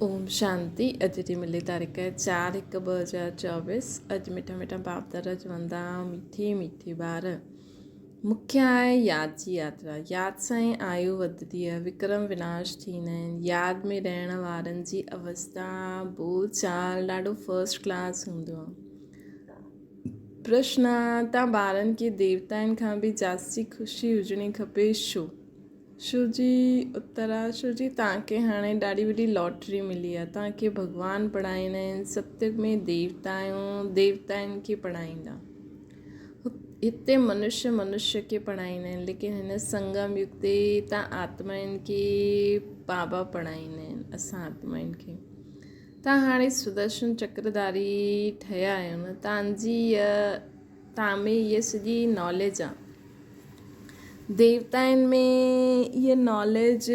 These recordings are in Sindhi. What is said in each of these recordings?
اوم شانتي اڄ جي ملي تاريخ 4/1/2024 اڄ مٺا مٺا باپ دادا چوندا مٺي مٺي ٻار مکيه آهي ياد جي ياترا ياد سان ئي آيو وڌندي آهي وڪرم وناش ٿيندا آهن ياد ۾ رهڻ وارن جي اوستا بول چال ڏاڍو فرسٽ ڪلاس هوندو آهي پرشن تان ٻارن کي ديوتائن کان به جاستي خوشي هجڻي کپي ڇو شو جي اترا شو جي توهان کي هاڻي ڏاڍي وڏي لاٽري ملي آهي توهان کي ڀڳوان پڙهائيندا آهن ستيگ ۾ ديوتا آهيون ديوتائن کي پڙهائيندا هتي منشيه منشيه کي پڙهائيندا آهن ليڪن هن سنگم يگ تي توهان آتمائن کي بابا پڙهائيندا آهن اسان آتمائن کي توهان هاڻي سدرشن چڪرڌاري ٺهيا آهيو نه توهان جي توهان ۾ هيء سڄي ناليج آ. ديوتائن ۾ هيء ناليج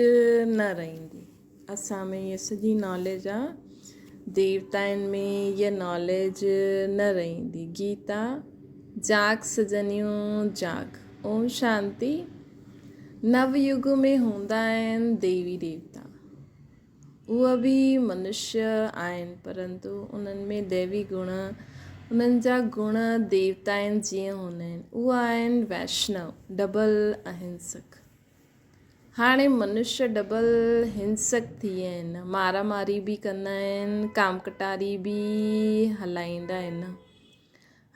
نه رهندي. اسان ۾ هيء سڄي ناليج آ. ديوتائن ۾ هيء ناليج نه رهندي. گيتا، جاڳ سجنيون جاڳ. اوم شانتي. نو يگ ۾ هوندا آهن ديوي ديوتا. اهي به منشيه آهن، پرنتو انهن ۾ ديوي گڻ، انهن جا گڻ ديوتائن جيئن هوندا آهن. اهي آهن ويشنو، ڊبل اهنسڪ. هاڻي منشيه ڊبل هنسڪ ٿي ويا آهن. مارا ماري به ڪندا آهن، ڪامڪٽاري به هلائيندا آهن.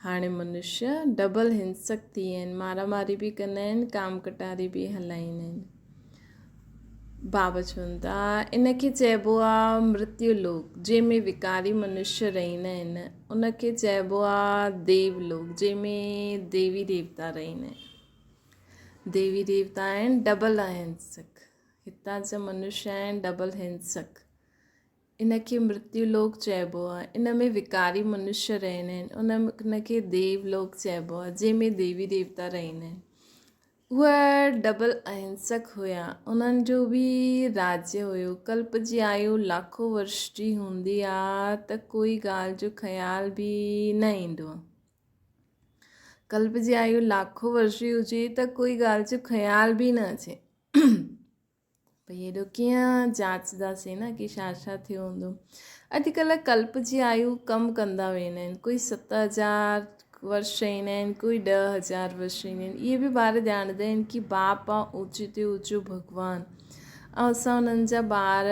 هاڻي منشيه ڊبل هنسڪ ٿي ويا آهن، مارا ماري به ڪندا آهن، ڪام ڪٽاري به هلائيندا آهن. بابا چون ٿا ان کي چئبو آ مرتيو لوڪ جنهن ۾ وڪاري منشيه رهندا آهن، ان کي چئبو آ ديو لوڪ جنهن ۾ ديوي ديوتا رهندا آهن. ديوي ديوتا آهن ڊبل اهنسڪ، هتان جا منشيه آهن ڊبل هنسڪ. ان کي مرتيو لوڪ چئبو آهي. ان ۾ وڪاري منشيه رهندا آهن. ان کي ديو لوڪ چئبو آهي، جنهن ۾ ديوي ديوتا رهندا آهن. اهي ڊبل اهنسڪ هيا. انهن جو به راجيه هيو. ڪلپ جي آيو لاکو ورش جي هوندي آ ته ڪوئي ڳالهه جو خيال به نه ايندو آ. ڪلپ جي آيو لاکو ورش جي هجي ته ڪوئي ڳالهه جو خيال به نه اچي. ڀئي ايڏو ڪيئن جاچنداسين نه ڪي ڇا ڇا ٿيو هوندو. اڄڪلهه ڪلپ جي آيو ڪم ڪندا ويندا آهن. ڪوئي 7000 ورش ايندا آهن، ڪوئي 10,000 ورش ايندا آهن. اهي به ٻار ڄاڻندا آهن ڪي باپ آ اوچي تي اوچو ڀڳوان ۽ اسان انهن جا ٻار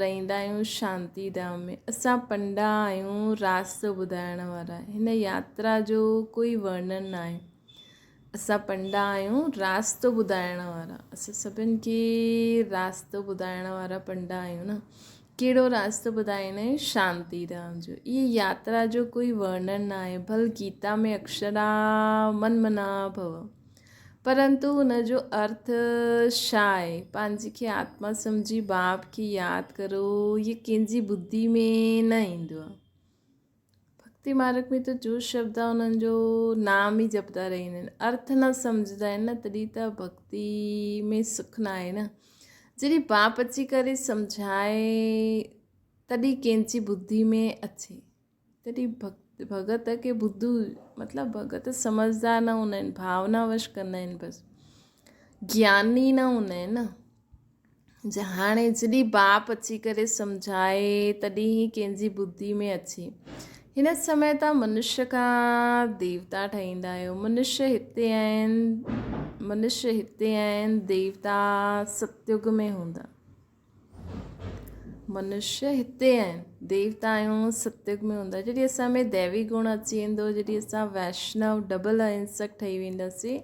رهندا آهيون شانتي ڌام ۾. اسان پنڊا آهيون راستو ٻڌائڻ وارا. هن ياترا جو ڪوئي ورڻن ناهي. اسان پنڊا آهيون راستو ٻڌائڻ وارا. اسان سڀن کي راستو ٻڌائڻ وارا پنڊا آهيون نه. ڪهڙو راستو ٻڌائيندا آهيون؟ شانتي ڌام جو. اهي ياترا جو ڪوئي ورڻن نه آهي. ڀل گيتا ۾ اڪشرا من منا ڀو، پرنتو ان جو ارٿ ڇا آهي؟ پنهنجي کي آتما سمجهي باپ کي ياد ڪرو، اهي ڪنهن جي ٻڌي ۾ نه ايندو آهي. ڀڳتي مارگ ۾ ته جو شبد آهي انهن جو نام ئي جپدا رهندا آهن ارٿ نه سمجهندا آهن نه تڏهن ته ڀڳتي ۾ سک نه آهي نه جڏهن باپ اچي ڪري سمجهائي تڏهن ڪنهن جي ٻڌي ۾ اچي تڏهن ڀڳت ڀڳت کي ٻڌو مطلب ڀڳت سمجهدار نه هوندا آهن ڀاونا وش ڪندا آهن بس گياني نه هوندا آهن نه هاڻي جڏهن باپ اچي ڪري سمجهائي تڏهن ئي ڪنهن جي ٻڌي ۾ اچي. هن سمي تان منشيه کان ديوتا ٺهيندا آهيو. منشيه هتي آهن، منشيه هتي آهن، ديوتا ستيگ ۾ هوندا. منشيه هتي آهن، ديوتا آهيون ستيگ ۾ هوندا. جڏهن اسان ۾ ديوي گڻ اچي ويندو، جڏهن اسان ويشنو ڊبل اهنسڪ ٺهي وينداسين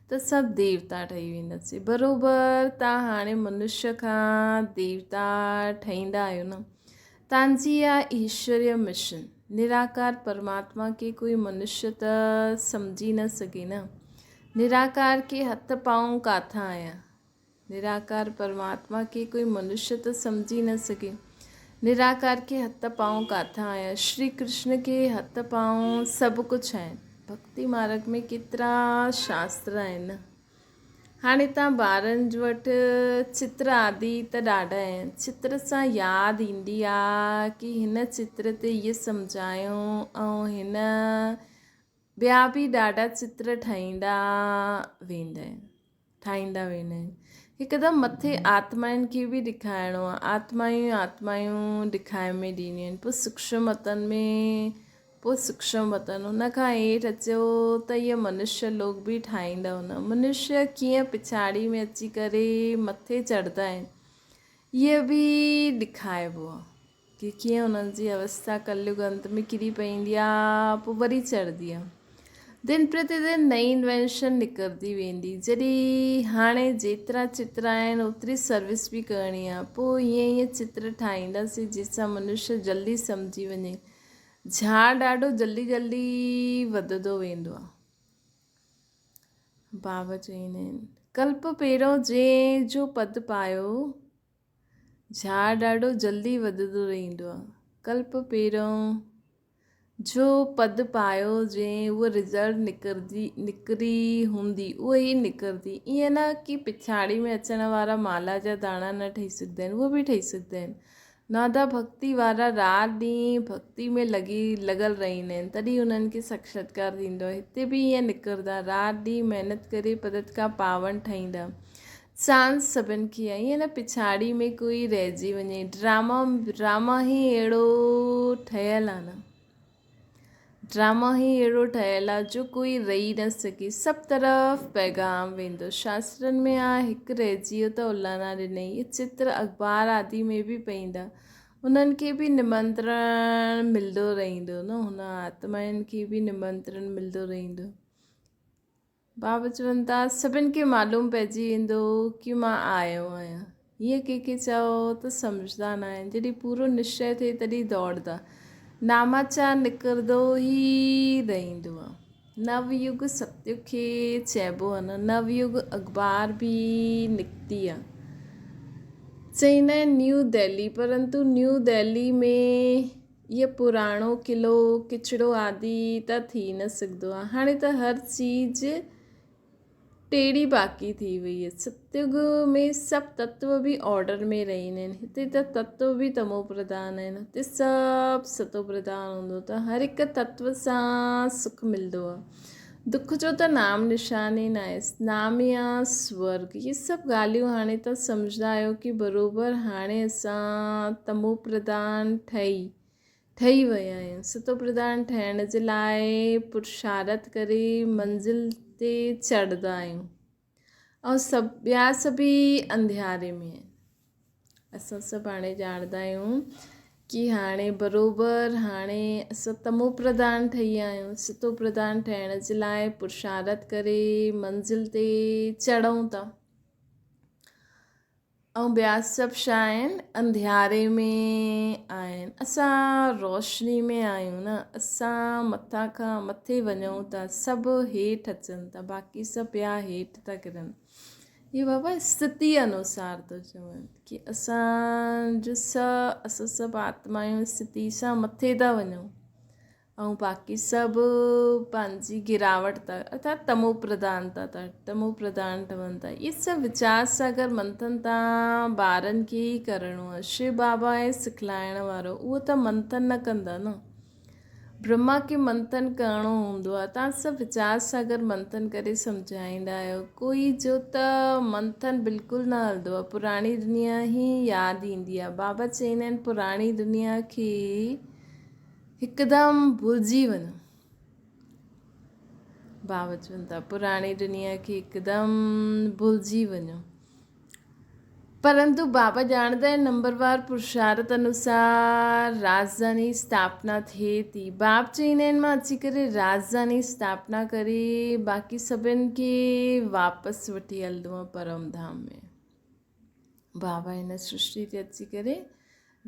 ته سڀ ديوتا ٺهي وينداسين. بروبر تان هاڻي منشيه کان ديوتا ٺهيندا آهيو نه. تان جي اها ايشوريه مشن، نراڪار پرماتما کي ڪوئي منشيه ته سمجهي نه سگهي نه. نراڪار کي هٿ پائون ڪاٿان آيا. نراڪار پرماتما کي ڪوئي منشيه ته سمجهي نه سگهي. نراڪار کي هٿ پائون ڪاٿان آيا. شري ڪرشن کي هٿ پائون سڀ ڪجهه آهن. ڀڳتي مارگ ۾ ڪيترا شاستر آهن. هاڻي تان ٻارن وٽ چتر آدي ته ڏاڍا آهن. چتر سان ياد ايندي آ ڪي هن چتر تي هيء سمجهايو ۽ هن ٻيا به ڏاڍا چتر ٺاهيندا ويندا آهن. ٺاهيندا ويندا آهن. هڪدم مٿي آتمائن کي به ڏکائڻو آهي. آتمائون ئي آتمائون ڏکائي ۾ ڏينديون آهن. پوء سوڪشم وطن ۾ پوء سوڪشم وطن ان کان هيٺ اچيو ته اهي منشيه لوڪ به ٺاهيندؤ نه. منشيه ڪيئن پڇاڙي ۾ اچي ڪري مٿي چڙهندا آهن، اهي به ڏکائبو آهي ڪي ڪيئن انهن جي اوسٿا ڪليگ انت ۾ ڪري پوندي آهي، پوء وري چڙهندي آهي. دن پرتي دن نئين انوينشن نڪرندي ويندي. جڏهن هاڻي جيترا چتر آهن اوتري سروس به ڪرڻي آهي. پوء ائين ائين چتر ٺاهينداسين جنهن سان منشيه جلدي سمجهي وڃي. جھاڙ ڏاڍو جلدي جلدي وڌندو ويندو آ. بابا چئيندا آهن، ڪلپ پهريون جنهن جو پد پايو، جھاڙ ڏاڍو جلدي وڌندو رهندو آ. ڪلپ پهريون جو پد پايو جنهن اهو رزلٽ نڪرجي نڪري هوندي اهو ئي نڪرندي. ائين نه ڪي پڇاڙي ۾ اچڻ وارا مالا جا داڻا نه ٺهي سگهندا آهن، اهي به ٺهي سگهندا آهن. نادا ڀڳتي وارا رات ڏينهن ڀڳتي ۾ لڳي لڳل رهندا آهن تڏهن انهن کي ساکشاتڪار ٿيندو آهي. هتي به ائين نڪرندا رات ڏينهن محنت ڪري پرت کان پاون ٺاهيندا. چانس سڀن کي آهي ائين نه پڇاڙي ۾ ڪوئي رهجي وڃي. ڊراما ڊراما ئي اهڙو ٺهيل آهي نه. ڊراما ئي اهڙو ٺهيل آ جو ڪوئي رهي نه سگهي. سڀ طرف پيغام ويندو. شاسترن ۾ آ هڪ رهجي ويو ته الانا ڏنئي. اهي چتر اخبار آدي ۾ به پئيندا. انهن کي به نمنترڻ ملندو رهندو نه هن آتمائن کي به نمنترڻ ملندو رهندو. بابا چون ٿا، سڀن کي معلوم پئجي ويندو ڪي مان آيو آهيان. هيئن ڪنهن کي چئو ته سمجهندا ناهن. جڏهن پورو نشچي ٿئي تڏهن دوڙندا. ناماچار نڪرندو ئي رهندو آهي. نو يگ ستيگ کي چئبو آهي نه. نو يگ اخبار به نڪتي آهي. چئيندا آهن نيو دهلي پرنتو نيو دهلي ۾ اهو پراڻو قلعو ڪچڙو آدي ته ٿي نه سگهندو آهي. هاڻي ته هر چيز ٽيڙي باقي ٿي وئي آهي. ستيگ ۾ سڀ تتو به آرڊر ۾ رهندا آهن. هتي ته تتو به تمو پرڌان آهن. هتي سڀ ستو پرڌان هوندو ته هر هڪ تتو سان سک ملندو آهي. دک جو ته نام نشان ئي ناهي. نام ئي آ سورگ. اهي سڀ ڳالهيون هاڻي توهان سمجهندا آهيو ڪي بروبر هاڻي اسان تمو پرڌان ٺهي ٺهي ويا آهيون. ستو پرڌان ٺهڻ جي لاء پرشارٿ ڪري منزل تي چڙهندا آهيون ۽ سڀ ٻيا سڀئي انڌياري ۾ آهن. اسان سڀ هاڻي ڄاڻندا آهيون ڪي هاڻي بروبر هاڻي اسان تمو پرڌان ٺهي ويا آهيون ستو پرڌان ٺهڻ جي لاء پرشارت ڪري منزل تي چڙهون ٿا ۽ ٻيا سڀ ڇا آهن انڌياري ۾ آهن اسان روشني ۾ آهيون نه اسان مٿان کان مٿي وڃون ٿا سڀ هيٺ اچن ٿا باقي سڀ ٻيا هيٺ ٿا ڪرن اهو بابا استٿي انوسار ٿو چون ڪي اسان جو اسان سڀ آتمائون استٿي سان مٿي ٿا وڃون ۽ باقي سڀ پنهنجي گراوٽ ٿا ارٿات تمو پرڌانتا ٿا تمو پرڌان ٺهن ٿا اهي سڀ ويچار ساگر منٿن تان ٻارن کي ئي ڪرڻو آهي شو بابا آهي سکلائڻ وارو اهو ته منٿن نه ڪندا نه برهما کي منٿن ڪرڻو هوندو آهي. توهان سڀ ويچار ساگر منٿن ڪري سمجهائيندا آهيو. ڪوئي جو ته منٿن بلڪل نه هلندو آهي. پراڻي دنيا ئي ياد ايندي آهي. بابا چئيندا آهن پراڻي دنيا کي هڪدم ڀلجي وڃو. بابا چون ٿا پراڻي دنيا کي هڪدم ڀلجي وڃو. پرنتو بابا ڄاڻندا آهن نمبروار پرشارت انوسار راجڌاني اسٿاپنا ٿئي ٿي. باب چئيندا آهن مان اچي ڪري راجڌاني اسٿاپنا ڪري باقي سڀن کي واپس وٺي هلندو آهيان پرم ڌام ۾. بابا هن سرشٽي تي اچي ڪري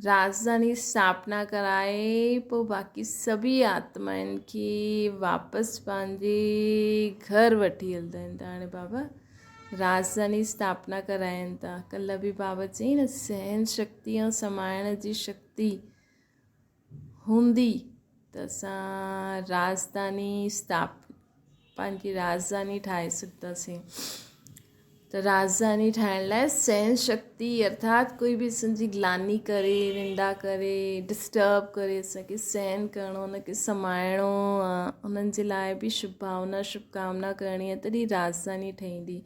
راجڌاني اسٿاپنا ڪرائي پوء باقي سڀئي آتمائن کي واپس پنهنجي گهر وٺي هلندا آهن ته هاڻي بابا راجڌاني اسٿاپنا ڪرائين ٿا. ڪلهه به بابا چئي نه سهن شڪتي ۽ سمائڻ جي شڪتي هوندي ته اسان راجڌاني اسٿاپ پنهنجي راجڌاني ٺاهي سگهنداسين. ته راڄڌاني ٺاهڻ لاء سهن شڪتي ارٿات ڪوئي به اسان جي گلاني ڪري، نندا ڪري، ڊسٽرب ڪري اسان کي سهن ڪرڻو ان کي سمائڻو آ، انهن جي لاء به شڀ ڀاونا شڀ ڪامنا ڪرڻي آ تڏهن راڄڌاني ٺهيندي.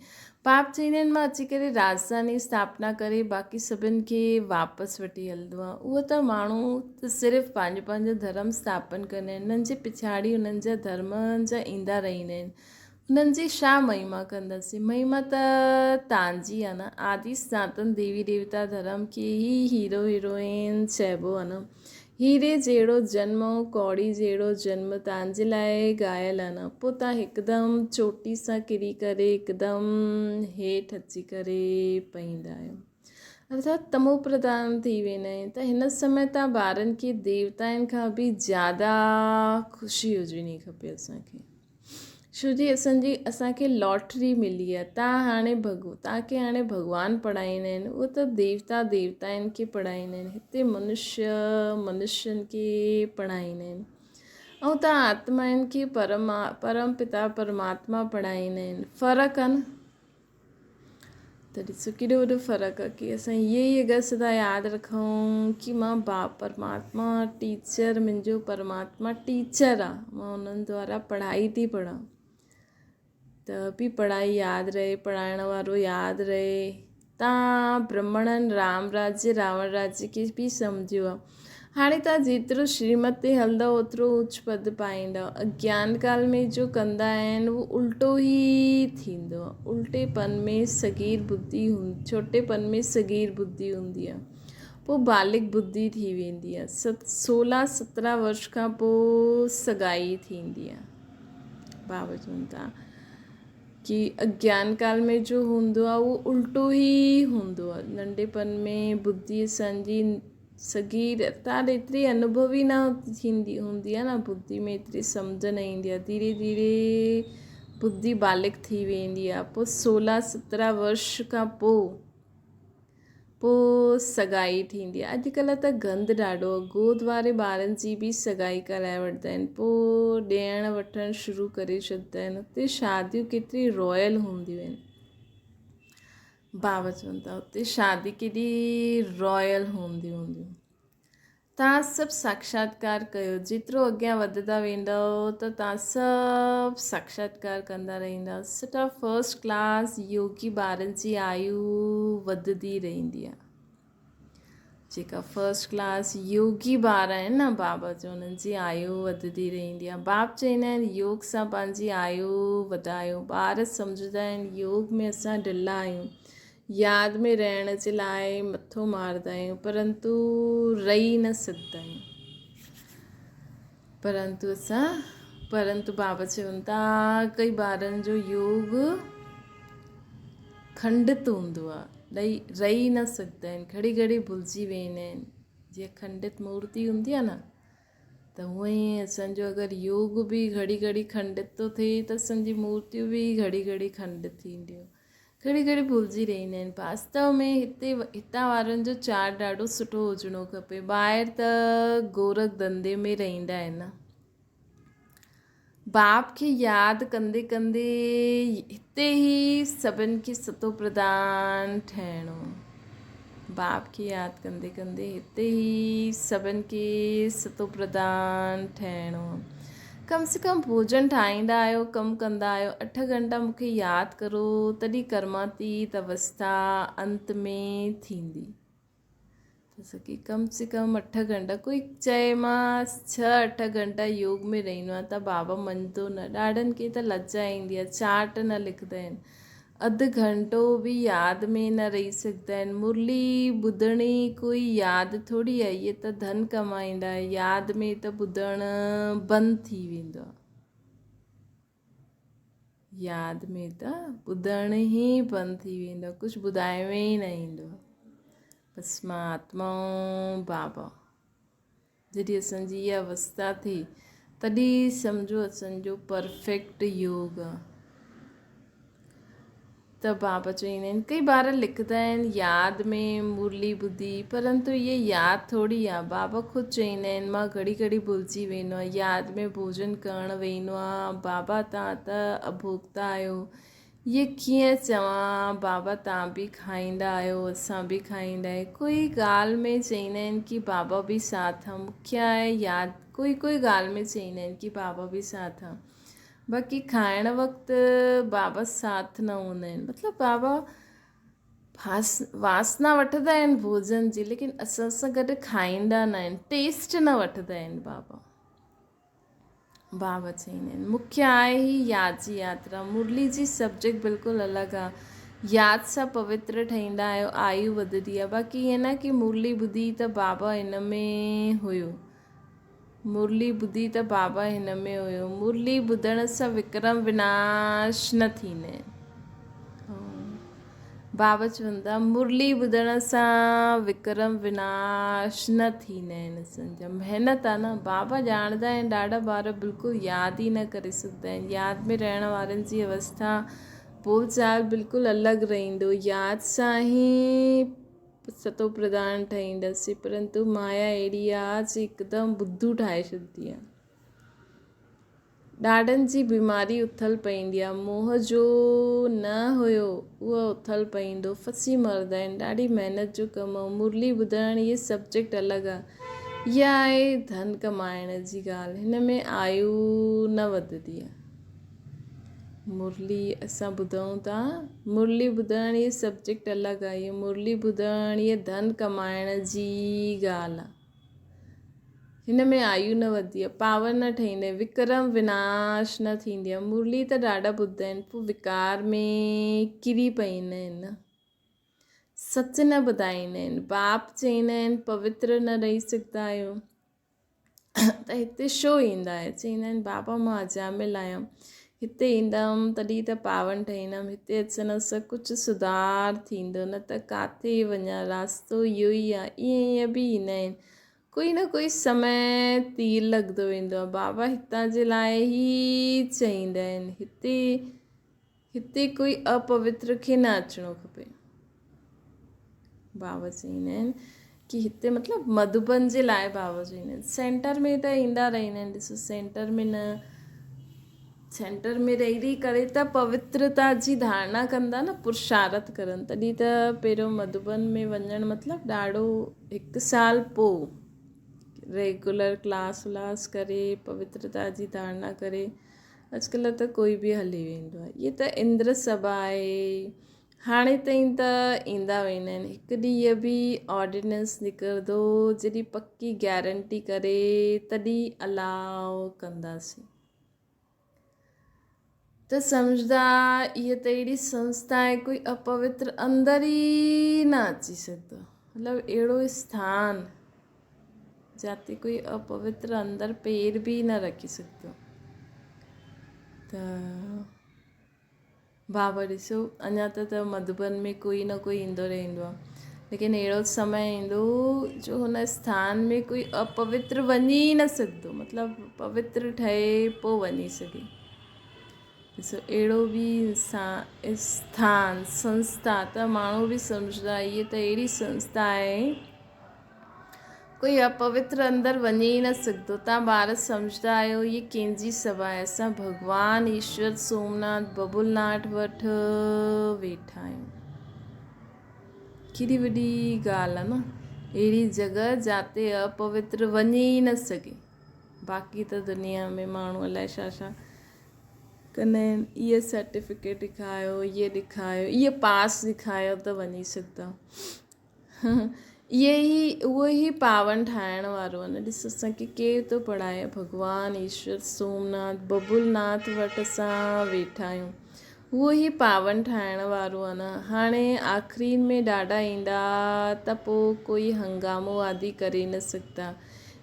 پاپ چئيندا آهن مان اچي ڪري راڄڌاني اسٿاپنا ڪري باقي سڀن کي واپس وٺي هلندو آ. اهو ته ماڻهو ته صرف پنهنجو پنهنجو ڌرم اسٿاپن ڪندا آهن انهن جي پڇاڙي انهن جا ڌرم جا ايندا رهندا آهن. انهن جي ڇا مهما ڪنداسين؟ مهما ته تان جي آ نه. آدي سناتن ديوي ديوتا ڌرم کي ئي هيرو هيروئن چئبو آ نه. هيري جهڙو جنم ۽ ڪوڙي جهڙو جنم تان جي لاء ڳايل آ نه. پوء تان هڪدم چوٽي سان ڪري ڪري هڪدم هيٺ اچي ڪري پئيندا آهيو. ارٿات تمو پرڌان ٿي ويندا آهن ته هن سمي تان ٻارن کي ديوتائن کان به زياده خوشي هجڻي کپي اسان کي. ڇو جي اسان جي اسان کي لاٽري ملي آهي تان هاڻي ڀڳ تان کي هاڻي ڀڳوان پڙهائيندا آهن اهو ته ديوتا ديوتائن کي پڙهائيندا آهن هتي منشيه منشين کي پڙهائيندا آهن ۽ تان آتمائن کي پرما پرم پتا پرماتما پڙهائيندا آهن فرق آهي نه. ته ڏسو ڪيڏو وڏو فرق آهي ڪي اسان اهي ئي اگر سدا ياد رکون ڪي مان با پرماتما ٽيچر منهنجو پرماتما ٽيچر آهي مان انهن دوارا پڙهائي ٿي پڙهان ته به پڙهائي ياد رهي پڙهائڻ وارو ياد رهي تان برهمڻن رام راجيه راوڻ راجيه کي به سمجهيو آهي هاڻي توهان جيترو شريمت تي هلندؤ اوترو اوچ پد پائيندؤ. اگيان ڪال ۾ جو ڪندا آهن اهو الٽو ئي ٿيندو آهي. الٽي پن ۾ صغير ٻڌي ڇوٽي پن ۾ صغير ٻڌي هوندي آهي. پوء بالغ ٻڌي ٿي ويندي آهي. سولهه سترهن ورش کان پوء سڳائي ٿيندي آهي. بابا چون ٿا ڪي اگيان ڪال ۾ جو هوندو آهي اهو الٽو ئي هوندو آهي. ننڍي پن ۾ ٻڌي اسان جي صغير تان ايتري انوڀوي نه ٿيندي هوندي آهي نه ٻڌي ۾ ايتري سمجهه نه ايندي آهي ڌيري ڌيري ٻڌي بالغ ٿي ويندي آهي پوء سولهه سترهن ورش کان پوء پوء سڳائي ٿيندي آهي اڄڪلهه ته گند ڏاڍو آهي گود واري ٻارن جي به سڳائي ڪرائي وٺندا آهن پوء ڏيڻ وٺڻ شروع ڪري ڇڏندا آهن اتي شاديون ڪيتري رائل هونديون آهن بابا چون ٿا اتي شادي ڪيڏي رائل هونديون هونديون. توهان سڀ ساکشاتڪار ڪيو جيترو اڳيان وڌندا ويندؤ ته توهان سڀ ساکشاتڪار ڪندا رهندا. سٺا فرسٽ ڪلاس يوگي ٻارن جي آيو وڌندي رهندي آهي. جيڪا فرسٽ ڪلاس يوگي ٻار آهن نه بابا جو انهن جي آيو وڌندي رهندي آهي باپ چوندا آهن يوگ سان پنهنجي آيو وڌايو ٻار سمجهندا آهن يوگ ۾ اسان ڍلا آهيون ياد ۾ رهڻ جي لاء مٿو ماردا آهيون پرنتو رهي نه سگهندا آهيون پرنتو اسان پرنتو بابا چون ٿا ڪئي ٻارن جو يوگ کنڊت هوندو آهي ڏئي رهي نه سگهندا آهن گهڙي گهڙي ڀلجي ويندا آهن جيئن کنڊت مورتي هوندي آهي نه ته هونئن ئي اسانجو اگر يوگ به گهڙي گهڙي کنڊت ٿو ٿئي ته اسانجي مورتيون به گهڙي گهڙي کنڊت ٿينديون گهڙي گهڙي ڀلجي رهندا آهن. واستو ۾ هتي هتان وارن جو چار ڏاڍو سٺو هجڻو کپي. ٻاهر ته گورک ڌنڌي ۾ رهندا آهن. باپ کي ياد ڪندي ڪندي هتي ئي سڀن کي ستو پرڌان ٺهڻو. باپ کي ياد ڪندي ڪندي هتي ئي سڀن کي ستو پرڌان ٺهڻو. ڪم سي ڪم ڀوڄن ٺاهيندا آهيو، ڪم ڪندا آهيو، اٺ گهنٽا مون کي ياد ڪرو تڏهن ڪرماتيت اوسٿا انت ۾ ٿيندي. ته سکي ڪم سي ڪم اٺ گهنٽا ڪوئي چئي مان ڇهه اٺ گهنٽا يوگ ۾ رهندو آهيان ته بابا مڃندو نه ڏاڍن کي ته لڄ ايندي آهي چارٽ نه لکندا آهن اڌ گهنٽو به ياد ۾ نه رهي سگهندا آهن. مرلي ٻڌڻي ڪوئي ياد ٿوري آهي. اهي ته ڌن ڪمائيندا آهن. ياد ۾ ته ٻڌڻ بند ٿي ويندو آهي. ياد ۾ ته ٻڌڻ ئي بند ٿي ويندو آهي. ڪجهه ٻڌائڻ ۾ ئي نه ايندو آهي. بس مان آتما بابا. جڏهن اسان جي اها اوستا ٿي تڏهن سمجهو اسان جو پرفيڪٽ يوگ آ. ته بابا چوندا آهن ڪئي ٻار لکندا آهن ياد ۾ مرلي ٻڌي پرنتو اهي ياد ٿوري آ بابا خود چوندا آهن مان گهڙي گهڙي ڀلجي ويندو آهيان ياد ۾ ڀوڄن ڪرڻ ويندو آهيان بابا تان ته اڀوڳتا آهيو. اهي ڪيئن چوان بابا توهان به کائيندا آهيو اسان به کائيندا آهيون ڪوئي ڳالهه ۾ چئيندا آهن ڪي بابا به ساٿ آ مکيه آهي ياد ڪوئي ڪوئي ڳالهه ۾ چئيندا آهن ڪي بابا به ساٿ آ باقي کائڻ وقت بابا ساٿ نه هوندا آهن مطلب بابا واسنا وٺندا آهن ڀوڄن جي ليڪن اسان سان گڏ کائيندا نه آهن ٽيسٽ نه وٺندا آهن بابا بابا چئيندا آهن مکيه آهي هي ياد جي ياترا مرلي جي سبجيڪٽ بلڪل الڳ آ ياد سان پوتر ٺهيندا آهيو آيو وڌندي آ باقي ائين نه ڪي مرلي ٻڌي ته بابا هن ۾ هيو مرلي ٻڌي ته بابا هن ۾ هيو مرلي ٻڌڻ سان وڪرم وناش نه ٿيندا آهن بابا چون ٿا مرلي ٻڌڻ سان وڪرم وناش نه ٿيندا آهن اسان جا محنت آ نه بابا ڄاڻندا آهن ڏاڍا ٻار بلڪل ياد ئي نه ڪري سگهندا آهن ياد ۾ رهڻ وارن جي اوسٿا بول چال بلڪل الڳ رهندو ياد سان ئي ستو پرڌان ٺهينداسين پرنتو مايا اهڙي آ جي هڪدم ٻڌو ٺاهي ڇڏندي آ ڏاڏن جي بيماري اٿل پئيندي آ. موهه جو نه هيو اهو اٿل پئيندو. ڦسي مرندا آهن. ڏاڍي محنت جو ڪم آ. مرلي ٻڌڻ اهي سبجيڪٽ الڳ آ. اها آهي ڌن ڪمائڻ جي ڳالهه. هن ۾ آيو نه وڌندي آ. مرلي اسان ٻڌون ٿا. مرلي ٻڌڻ اهي سبجيڪٽ الڳ آ. اهي مرلي ٻڌڻ اهي ڌن ڪمائڻ جي ڳالهه آ. هن ۾ آيو نه وڌي آ، پاور نه ٺهيندي، وڪرم وناش نه ٿيندي آ. مرلي ته ڏاڍا ٻڌا آهن، پوء وڪار ۾ ڪري پئيندا آهن نه. سچ نه ٻڌائيندا آهن. باپ چئيندا آهن پوتر نه رهي سگهندا آهيو ته هتي ڇو ايندا آهيو؟ چئيندا آهن بابا مان اجامل آهيان، هتي ايندم تڏهن ته پاون ٺهيندم، هتي اچڻ سان ڪجهه سڌار ٿيندو نه ته ڪاٿي وڃان، راستو اهو ئي آهي. ائين ائين به ايندا آهن. ڪوئي نه ڪوئي سمي تير لڳندو ويندو آهي. بابا هتان جي لاء ئي چئيندا آهن، هتي هتي ڪوئي اپوتر کي نه اچڻو کپي. بابا چئيندا آهن ڪي هتي مطلب مڌوبن جي لاء بابا چئيندا آهن سينٽر ۾ ته ايندا رهندا آهن ڏسو سينٽر ۾ نه سينٽر ۾ رهي رهي ڪري ته پوترتا جي ڌارڻا ڪندا نه پرشارت ڪرن تڏهن ته پهريون مڌوبن ۾ وڃڻ مطلب ڏاڍو هڪ سال پوء ريگولر ڪلاس ولاس ڪري پوترتا جي ڌارڻا ڪري اڄڪلهه ته ڪوئي به هلي ويندو آهي هيء ته اندر سڀا آهي هاڻي تائين ته ايندا ويندا آهن هڪ ڏينهن هيء به آرڊيننس نڪرندو جڏهن پڪي گارنٽي ڪري تڏهن الاء ڪنداسين ته سمجهندا هيء ته اهڙي سنسٿا آهي ڪوئي اپوتر اندر ئي نه اچي سگهندو مطلب اهڙو اسٿان جاتي ڪوئي اپوتر اندر پير به نه رکي سگهندو ته بابا ڏسو اڃا ته ته مڌوبن ۾ ڪوئي نه ڪوئي ايندو رهندو آهي ليڪن اهڙو سمي ايندو جو هن اسٿان ۾ ڪوئي اپوتر وڃي ئي نه سگهندو مطلب پوتر ٺهي پوء وڃي سگهي ڏسو اهڙو به انسان اسٿان سنسٿا ته ماڻهو به سمجهندا هيء ته اهڙي سنسٿا آهي ڪوئي اپوتر اندر وڃي ئي نه سگهندو. توهان ٻار سمجهندا آهيو هيء ڪنهن جي سڀا آهي؟ اسان ڀڳوان ايشور سومناٿ ببولناٿ وٽ ويٺا آهيون. ڪيڏي وڏي ڳالهه آهي نه. اهڙي جڳهه جاتي اپوتر وڃي ئي نه سگهي. باقي ته دنيا ۾ ماڻهو الائي ڇا ڇا ڪندا آهن. اهي سرٽيفڪيٽ ڏيکايو، اهي ڏيکايو، اهي پاس ڏيکايو ته وڃي سگهندا. اهي ئي اهو ئي پاون ٺاهڻ وارو آهي نه ڏس اسان کي ڪير ٿو پڙهائي ڀڳوان ايشور سومناٿ ببول ناٿ وٽ اسان ويٺا آهيون اهو ئي پاون ٺاهڻ وارو آهي نه هاڻي آخرين ۾ ڏاڍا ايندا ته پوء ڪوئي هنگامو آدي ڪري نه سگهندا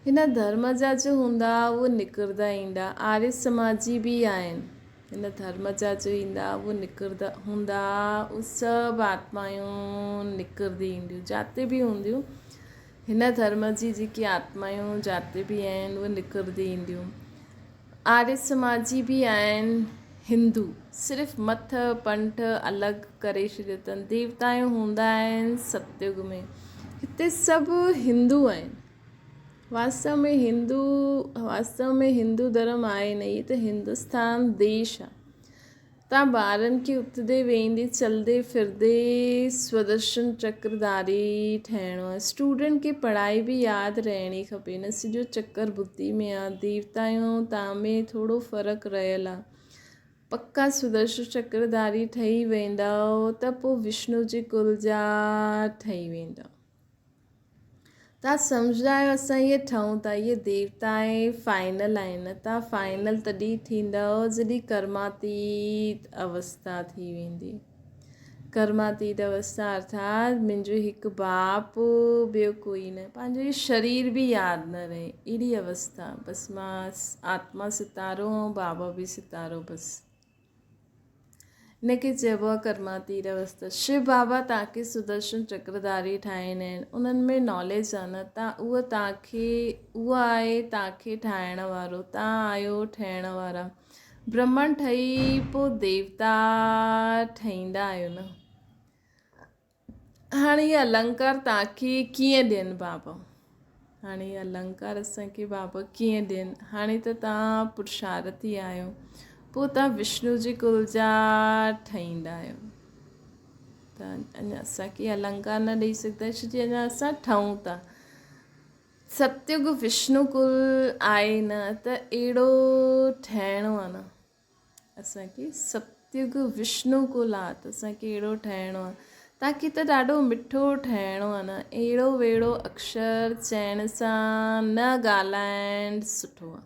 هن ڌرم جا جو هوندا اهو نڪردا ايندا آريه سماجي به آهن هن ڌرم جا جو ايندا اهو نڪردا هوندا اهي سڀ آتمائون نڪرندي اينديون جاتي به هونديون هن ڌرم جي جيڪي آتمائون جاتي به آهن اهي نڪرندي اينديون آريه سماجي به آهن هندو صرف مٿ پنٺ الڳ ڪري ڇڏيو اٿن ديوتائون هوندا آهن ستيگ ۾ هتي سڀ هندو آهن واستو ۾ هندو واستو ۾ هندو ڌرم آهي نه هي ته هندستان ديش آ. توهان ٻارن کي اٿندي ويهندي چلندي ڦرندي سودرشن چڪرڌاري ٺهڻو آهي. اسٽوڊنٽ کي پڙهائي به ياد رهڻي کپي نه سڄو چڪر بڌي ۾ آهي ديوتائون توهان ۾ ٿورو فرق رهيل آهي. پڪا سودرشن چڪرڌاري ٺهي ويندؤ ته پوء وشنو جي ڪل جا ٺهي ويندؤ. توهان سمجهندا آهيو اسان اهي ٺهون ٿا اهي ديوتا آهي فائنل آهن نه توهان فائنل تڏهن ٿيندؤ جڏهن ڪرماتيت اوستا ٿي ويندي ڪرماتيت اوستا ارٿات منهنجو هڪ باپ ٻيو ڪوئي نه پنهنجو هي شرير به ياد نه رهي اهڙي اوستا بس مان آتما ستارو ۽ بابا به ستارو بس ان کي چئبو آهي ڪرماتيت اوستا. شو بابا توهان کي سدرشن چڪرڌاري ٺاهيندا آهن. انهن ۾ ناليج آهي نه ته اهو توهان کي اهو آهي توهان کي ٺاهڻ وارو. توهان آهيو ٺهڻ وارا. برهمڻ ٺهي پوء ديوتا ٺهيندا آهيو نه. هاڻي هي النڪار توهان کي ڪيئن ڏين بابا؟ هاڻي هي النڪار اسان کي بابا ڪيئن ڏين؟ هاڻي ته توهان پرشارٿي آهيو، پوء توهان وشنو جي ڪل جا ٺهيندا آهيو. ته اڃا اسان کي النڪار نه ڏيئي سگهندا ڇو جي اڃا اسان ٺهون ٿا. ستيگ وشنو ڪل آهي نه ته اهڙو ٺهڻو آهي نه. اسان کي ستيگ وشنو ڪل آ ته اسان کي اهڙو ٺهڻو آ. تاڪي ته ڏاڍو مٺو ٺهڻو آ نه. اهڙو ويڙو اڪشر چئڻ سان نه ڳالهائڻ سٺو آ.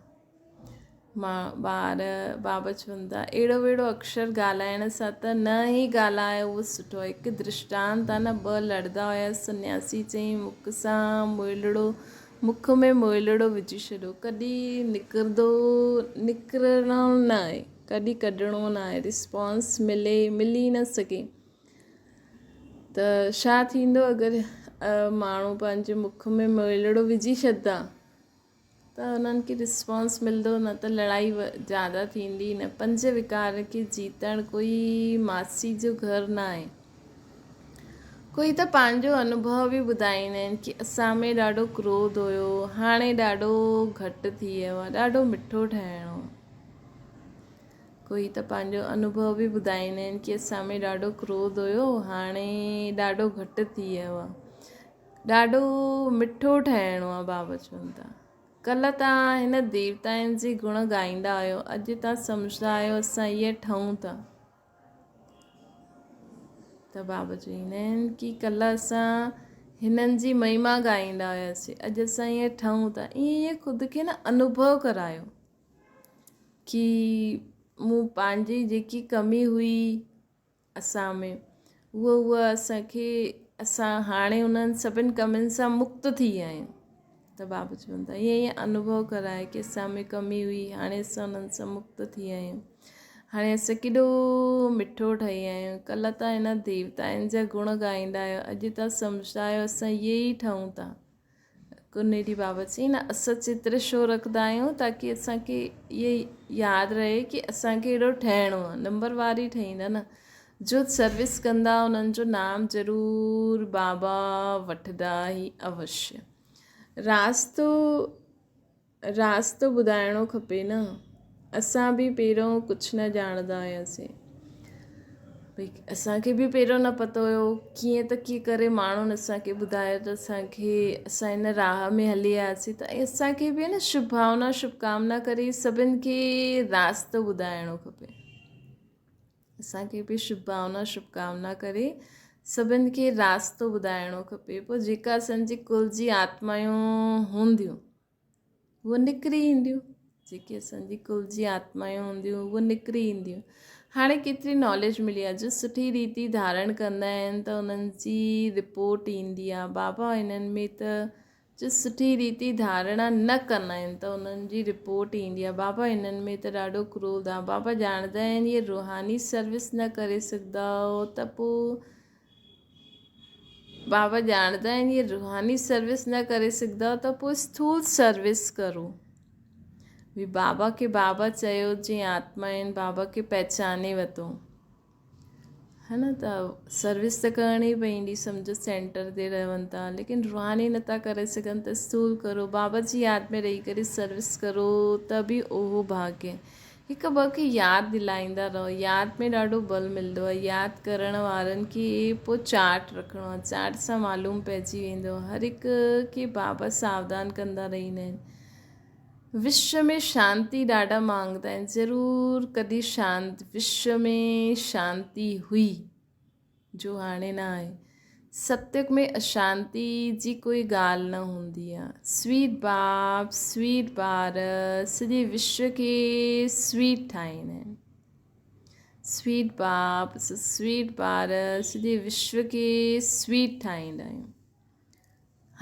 مان ٻار بابا چون ٿا اهڙو ويڙو اڪشر ڳالهائڻ سان ته نه ئي ڳالهايو اهو سٺو آ. هڪ درشٽانت آ نه ٻه لڙدا هيا سنياسي چئين مک سان مولڙو مک ۾ موئلڙو وجهي ڇڏيو. ڪڏهن نڪرندو نڪرڻو نه آهي، ڪڏهن ڪڍڻو نه آهي، رسپانس ملي ملي نه سگهي ته ڇا ٿيندو اگر ماڻهو پنهنجي مک ۾ موئلڙو وجهي ڇڏدا ته انهن کي رسپانس ملندو نه ته لڙائي زياده ٿيندي نه پنج وڪار کي جيتڻ ڪوئي ماسي جو گهر نه آهي. ڪوئي ته پنهنجو انوڀو به ٻڌائيندا آهن ڪي اسان ۾ ڏاڍو ڪروڌ هيو هاڻي ڏاڍو گهٽ ٿي ويو آهي ڏاڍو مٺو ٺهڻو ڪوئي ته پنهنجو انوڀو به ٻڌائيندا آهن ڪي اسان ۾ ڏاڍو ڪروڌ هيو هاڻي ڏاڍو گهٽ ٿي ويو آهي ڏاڍو مٺو ٺهڻو آهي بابا چون ٿا ڪلهه تان هن ديوتائن جي گڻ ڳائيندا آهيو اڄ تان سمجهندا آهيو اسان اهي ٺهون ٿا ته بابا چوندا آهن ڪي ڪلهه اسان هنن جي مهما ڳائيندا هياسين اڄ اسان ائين ٺهون ٿا ائين ائين خود کي نه انوڀو ڪرايو ڪي مون پنهنجي جيڪي ڪمي هئي اسان ۾ اهو اهو اسانکي اسان هاڻي انهن سڀن ڪمين سان مڪت ٿي ويا آهيون ته بابا چون ٿا ائين ائين انوڀو ڪرائي ڪي اسان ۾ ڪمي هئي هاڻي اسان انهن سان مڪت ٿي ويا آهيون هاڻي اسان ڪيڏو مٺو ٺهي ويا آهيون ڪلهه ته هن ديوتائن جا گڻ ڳائيندا آهيو اڄ تان سمجهندا آهيو اسان اهي ئي ٺهون ٿا ڪنيري بابا چئي نه اسان چتر شو رکندا آهيون تاڪي اسانکي اهي ياد رهي ڪي اسانکي اهڙو ٺهڻو آهي نمبر وار ئي ٺهيندا نه جو سروس ڪندا انهن جو نام ضرور بابا وٺندا ئي اوشيه راستو راستو ٻڌائڻو کپي نه. اسان به پهريون ڪجهه نه ڄاڻندا هياسين. ڀئي اسان کي به پهريون نه پتو هيو ڪيئن ته ڪيئن ڪري ماڻهن اسان کي ٻڌايو ته اسان کي اسان هن راهه ۾ هلي آياسين ته اسان کي به نه شڀ ڀاونا شڀ ڪامنا ڪري سڀن کي راستو ٻڌائڻو کپي. اسان کي به شڀ ڀاونا شڀ ڪامنا ڪري سڀن کي راستو ٻڌائڻو کپي پوء جيڪا اسان جي ڪل جي آتمايون هونديون اهي نڪري اينديون جيڪي اسان جي ڪل جي آتمايون هونديون اهي نڪري اينديون هاڻي ڪيتري ناليج ملي آهي جو سٺي ريتي ڌارڻ ڪندا آهن ته انهن جي رپورٽ ايندي آهي بابا انهن ۾ ته جو سٺي ريتي ڌارڻا نه ڪندا آهن ته انهن جي رپورٽ ايندي آهي بابا انهن ۾ ته ڏاڍو ڪروڌ آهي بابا ڄاڻندا آهن اهي روحاني سروس نه ڪري سگهندا ته پوء بابا ڄاڻندا آهن اهي روحاني سروس نه ڪري سگهندا ته پوء اسٿول سروس ڪرو بابا کي بابا چيو جي آتما آهن بابا کي پهچاني وتو ها نه ته سروس ته ڪرڻي پوندي سمجهو سينٽر تي رهن ٿا ليڪن روحاني نٿا ڪري سگهن ته اسٿول ڪرو بابا جي ياد ۾ رهي ڪري سروس ڪرو ته به اهو ڀاڳيه. هڪ ٻه کي ياد دلائيندا رهو. ياد ۾ ڏاڍو بل ملندو آهي. ياد ڪرڻ وارن کي پوء چارٽ رکڻو آهي. چارٽ سان معلوم پئجي ويندو آهي. هر هڪ کي بابا ساوڌان ڪندا رهندا آهن. وشو ۾ شانتي ڏاڍا مانگدا آهن. ضرور ڪڏهن شانت وشو ۾ شانتي هئي. جو هاڻي نه آهي. ستيگ ۾ اشانتي جي ڪوئي ڳالهه نه هوندي آ. سويٽ باپ، سويٽ ٻار سڄي وشو کي سويٽ ٺاهيندا آهن. سويٽ باپ، سويٽ ٻار سڄي وشو کي سويٽ ٺاهيندا آهيون.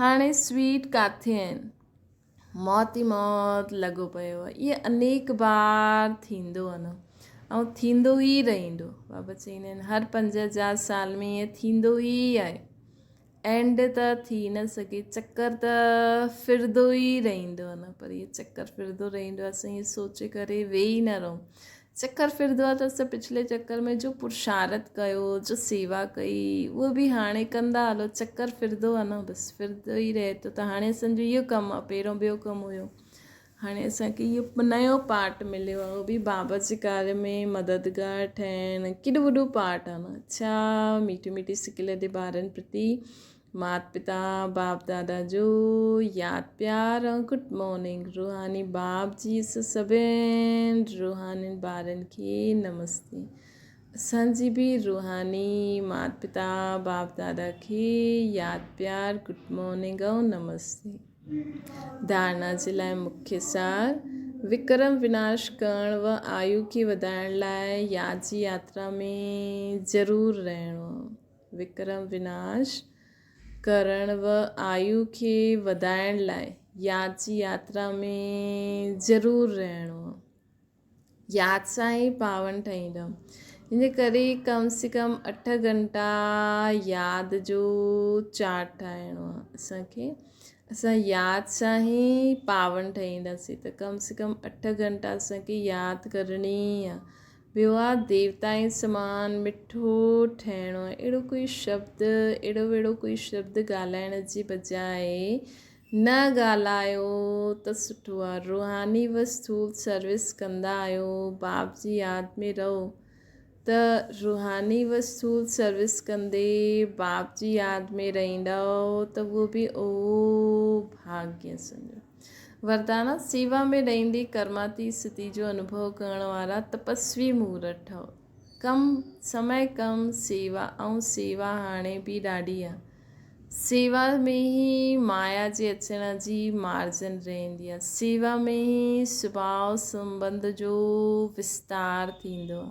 هاڻي سويٽ ڪاٿي آهن؟ موت ئي موت لڳو پيو آهي. اهي انيڪ بار ٿيندو آهي نه ۽ ٿيندو ئي رهندو. بابا چئيندا آهن هر 5000 سال ۾ ائين ٿيندو ئي آهي. اينڊ ته ٿي نه سگهي، چڪر ته ڦرندو ئي رهندو آهي نه، پر اهو چڪر ڦرندو رهندو آهي، اسان ائين سوچي ڪري ويهي نه رهون. چڪر ڦرندو آهي ته اسان پڇلي چڪر ۾ جو پرشارٿ ڪيو، جو سيوا ڪئي، اهو به هاڻي ڪندا هلو. چڪر ڦرندو آهي نه، بس ڦرندو ئي رهي ٿو. ته هاڻي اسان جو اهو ڪم آهي، پهريون ٻيو ڪم هيو، هاڻي اسان کي اهو نيو پارٽ مليو آهي، اهو به بابا جي ڪاري ۾ مددگار ٺهڻ. ڪيڏو وڏو پارٽ آهي نه. اڇا، ميٺي ميٺي سڪيلڌي ٻارن پرتي مات پتا باپ دادا جو ياد پيار ۽ گڊ مارننگ. روحاني باپ جي سڀين روحانين ٻارن کي نمستي. اسان جي به روحاني مات پتا باپ دادا کي ياد پيار گڊ مارننگ ۽ نمستي. ڌارنا جي لاء مکيه سار، وڪرم وناش ڪرڻ و آيو کي وڌائڻ لاء ياد جي ياترا ۾ ضرور رهڻو. وڪرم وناش ڪرڻ و آيو کي وڌائڻ لاء ياد جي ياترا ۾ ضرور رهڻو. ياد سان ئي پاون ٺهيندو. ان جي ڪري ڪم سي ڪم 8 گهنٽا ياد جو چارٽ ٺاهڻو آهي اسان کي. اسان ياد سان ئي پاون ٺهينداسين ته ڪم سي ڪم 8 گهنٽا اسان کي ياد ڪرڻي آهي. ٻيو آ ديوتائن سمان مٺو ٺهڻو. اهڙو ڪوئي شبد، اهڙو وهڙو ڪوئي شبد ڳالهائڻ جي بجاء نه ڳالهايو ته سٺو آ. روحاني و اسٿول سروس ڪندا آهيو، باپ جي ياد ۾ رهو ته روحاني و اسٿول سروس ڪندي باپ جي ياد ۾ رهندؤ ته اهو به اهو ڀاڳيه سمجهو. وردانا، سيوا ۾ رهندي ڪرماتي استٿي جو انوڀو ڪرڻ وارا تپسوي مورت ٺهو. ڪم، سمي ڪم، سيوا ۽ سيوا هاڻي به ڏاڍي آ. سيوا ۾ ئي مايا جي اچڻ جي مارجن رهندي آ. سيوا ۾ ئي سڀاء سنٻنڌ جو وستار ٿيندو آ.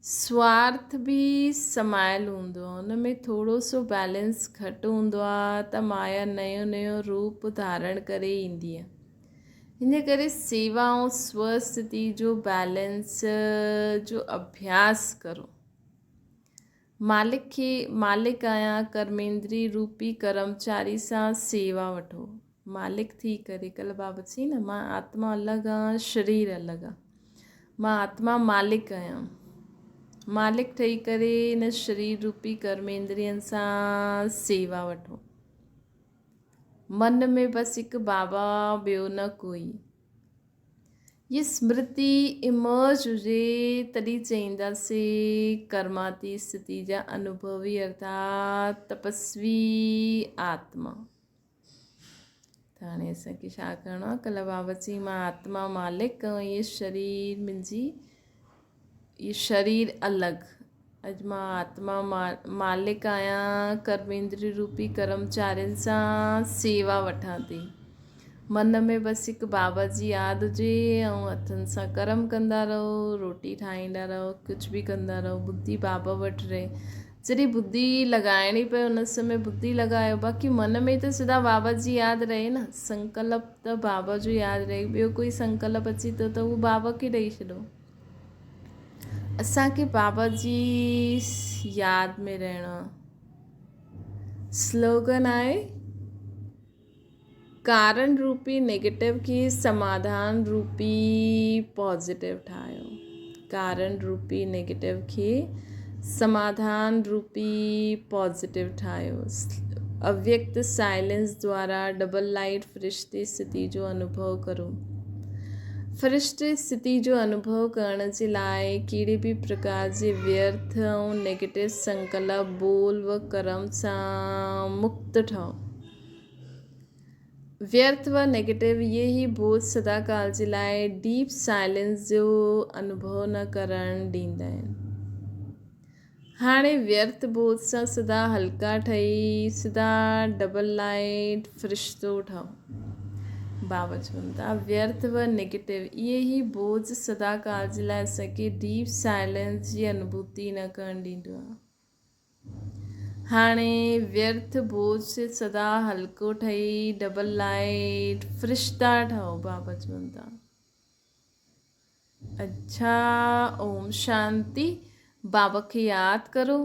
سوارٿ به سمايل هوندو آهي، ان ۾ ٿورو سو بيلنس گهٽ هوندو آهي ته مايا نيو نيو روپ ڌارڻ ڪري ايندي آهي. ان ڪري سيوا ۽ سوستي جو بيلنس جو اڀياس ڪرو. مالڪ کي مالڪ آهيان ڪرميندري روپي ڪرمچاري سان سيوا وٺو. مالڪ ٿي ڪري ڪل بابا چئي نه مان آتما الڳ آهيان شرير الڳ آهي. مان آتما مالڪ آهيان. مالڪ ٺهي ڪري ان شرير روپي ڪرميندرين سان سيوا وٺو. من ۾ بس هڪ بابا ٻيو نه ڪوئي. هي سمرتي امرج هجي تڏهن چئينداسي ڪرماتي استٿي جا انوڀوي ارٿات تپسوي آتما. ته هاڻي اسان کي ڇا ڪرڻو آهي؟ ڪلهه بابا چئي مان آتما مالڪ ۽ هي شرير منهنجي هي شرير الڳ. اڄ مان آتما مالڪ آهيان، ڪرميندري روپي ڪرمچارين سان سيوا وٺان ٿي. من ۾ بس هڪ بابا جي ياد هجي ۽ هٿن سان ڪرم ڪندا رهو، روٽي ٺاهيندا رهو، ڪجهه به ڪندا رهو، ٻڌي بابا وٽ رهي. جڏهن ٻڌي لڳائڻي پئي ان سمي ٻڌي لڳايو باقي من ۾ ته سدا بابا جي ياد رهي نه سنڪلپ ته بابا جو ياد رهي ٻيو ڪوئي سنڪلپ اچي ٿو ته اهو بابا کي ڏئي ڇڏو اسان کي بابا جي ياد ۾ رهڻو سلوگن آهي ڪارڻ روپي نيگيٽو کي سماڌان روپي پازيٽو ٺاهيو. ڪارڻ روپي نيگيٽو کي سماڌان روپي پازيٽو ٺاهيو. اويڪت سائلنس دوارا ڊبل لائيٽ فرشتي استٿي جو انوڀو ڪرو. فرشتي اسٿتي جو انوڀو ڪرڻ جي لاء ڪهڙي به پرڪار جي ويرٿ ۽ نيگيٽو سنڪلپ، ٻول و ڪرم سان مڪت ٺهو. ويرٿ و نيگيٽو اهي ئي بوجھ سدا ڪال جي لاء ڊيپ سائلنس جو انوڀو نه ڪرڻ ڏيندا آهن. هاڻي ويرٿ بوجھ سان سدا هلڪا ٺهي سدا ڊبل لائيٽ فرشتو ٺهو. بابا چون ٿا ويرٿ و نيگيٽو اهي ئي بوجھ سدا ڪال جي لاء اسان کي ڊيپ سائلنس جي انوڀوتي نه ڪرڻ ڏيندو آهي. هاڻي ويرٿ بوجھ سي سدا هلڪو ٺهي ڊبل لائيٽ فرشتا ٺهو بابا چون ٿا. اڇا اوم شانتي بابا کي ياد ڪرو.